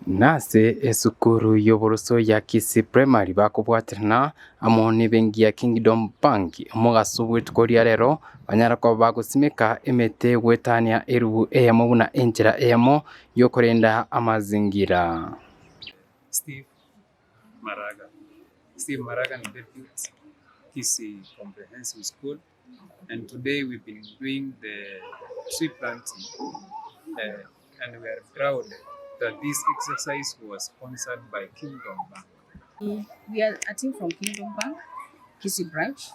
Nase esukuru y'oboroso ya Kisii Primary bakobwaterana amo nebenki ya Kingdom Bank omogaso bw'rituko ria rero banyare koba bagosimeka emete goetania erubu eyemo buna enchera eyemo y'okorenda amazingira. Steve Maraga Steve Maraga ni deputy Kisii Comprehensive School and today we've been doing the tree planting uh, and we are proud that this exercise was sponsored by Kingdom Bank. We are a team from Kingdom Bank, Kisii branch,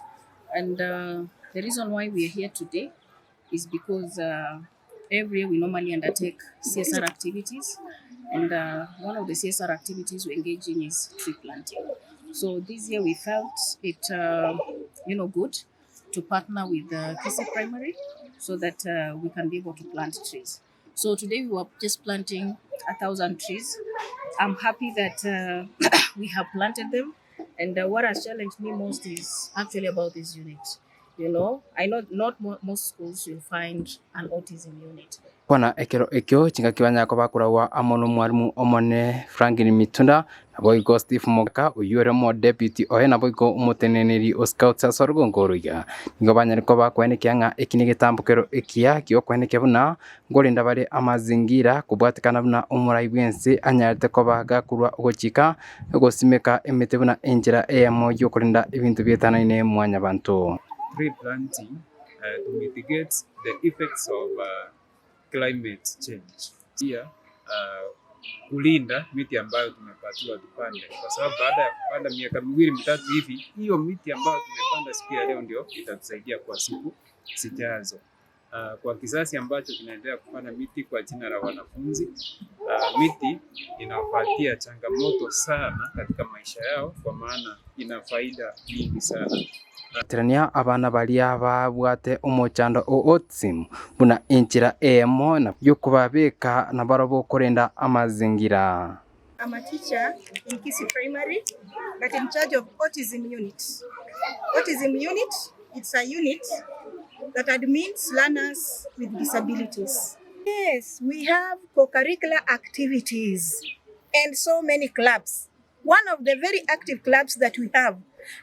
and uh, the reason why we are here today is because uh, every year we normally undertake CSR activities, and uh, one of the CSR activities we engage in is tree planting. So this year we felt it, uh, you know, good to partner with the Kisii Primary so that uh, we can be able to plant trees. So today we were just planting 1,000 trees. I'm happy that uh, we have planted them. And uh, what has challenged me most is actually about this unit. You know, I know not mo- most schools will find an autism unit. Kwana ekero ekio chingaki banyara koba bakoragwa amo nomwalimu omone Franklin Mitunda, naboigo Steve Mogaka oyio ore omodeputy oye naboigo omoteneneri o Scouts ase orugongo oro iga. Nigo banyare koba bakoenekia ng'a eki negetambokero ekiya giokoenekia buna nkorenda bare amazingira kobwatekana buna omorai bw'ense anyarete koba gakorwa ogochika gosimeka emete buna enchera eyemo y'okorenda ebinto bietanaine mwanyabanto. Tree planting uh, to mitigate the effects of uh, climate change. Pia uh, kulinda miti ambayo tumepatiwa tupande, kwa sababu baada ya kupanda miaka miwili mitatu hivi, hiyo miti ambayo tumepanda siku ya leo ndio itatusaidia kwa siku zijazo. Uh, kwa kizazi ambacho kinaendelea kupanda miti kwa jina la wanafunzi uh, miti inawapatia changamoto sana katika maisha yao, kwa maana ina faida nyingi sana. Terania abana baria babwate omochando o autism buna enchera eyemo yokobabeka nabarabwo korenda amazingira. I'm a teacher in Kisii Primary, but in charge of autism unit. Autism unit, it's a unit that admits learners with disabilities. Yes, we have co-curricular activities and so many clubs. One of the very active clubs that we have,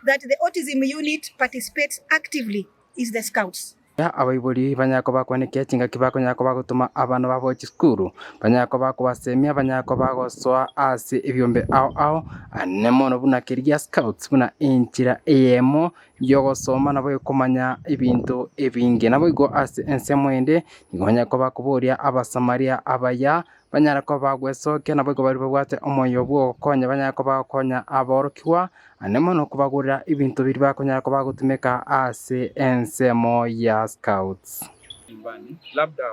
that the autism unit participates actively, is the Scouts. Abaibori banyara koba bakwenekia chingaki bakonyara koba bagotoma abana babo chisukuru, banyara koba bakobasemia, banyara koba bagosoa ase ebiombe ao ao, ane mono buna keria gia scouts buna enchera eyemo yogosoma nabo ekomanya ebinto ebinge. Naboigo ase ensemo ende, nigo banyara koba bakoboria abasamaria abaya, banyara koba bagwesokia naboigo baria babwate omoyo bwa ogokonya banyara koba bagokonya aborokigwa, ane mono kobagorera ebinto biria bakonyara koba bagotumeka ase ensemo ya scouts. Nyumbani labda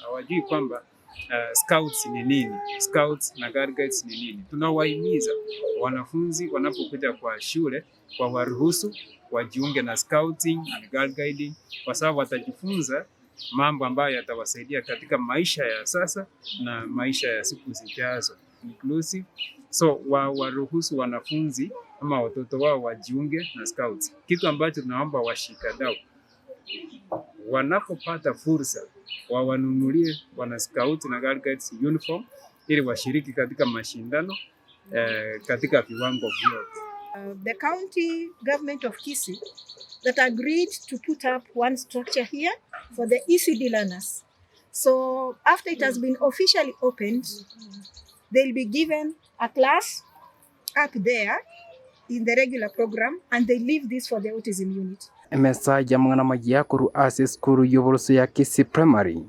hawajui kwamba uh, scouts ni nini, scouts na girl guides ni nini. Tunawahimiza wanafunzi wanapokuja kwa shule wawaruhusu wajiunge na scouting and girl guiding, kwa sababu watajifunza mambo ambayo yatawasaidia katika maisha ya sasa na maisha ya siku zijazo. Inclusive. So wa, waruhusu wanafunzi ama watoto wao wajiunge na scouts, kitu ambacho tunaomba washikadau wanapopata fursa wawanunulie wana scout na girl guides uniform ili washiriki katika mashindano eh, katika viwango vyote. The county government of Kisii that agreed to put up one structure here for the ECD learners. So after it has been officially opened, they'll be given a class up there in the regular program and they leave this for the autism unit. Emesa y'amang'ana amaya korwa ase esukuru y'oboroso ya Kisii Primary,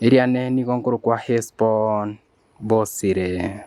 eria ane nigo nkorokwa Hesbon Bosire.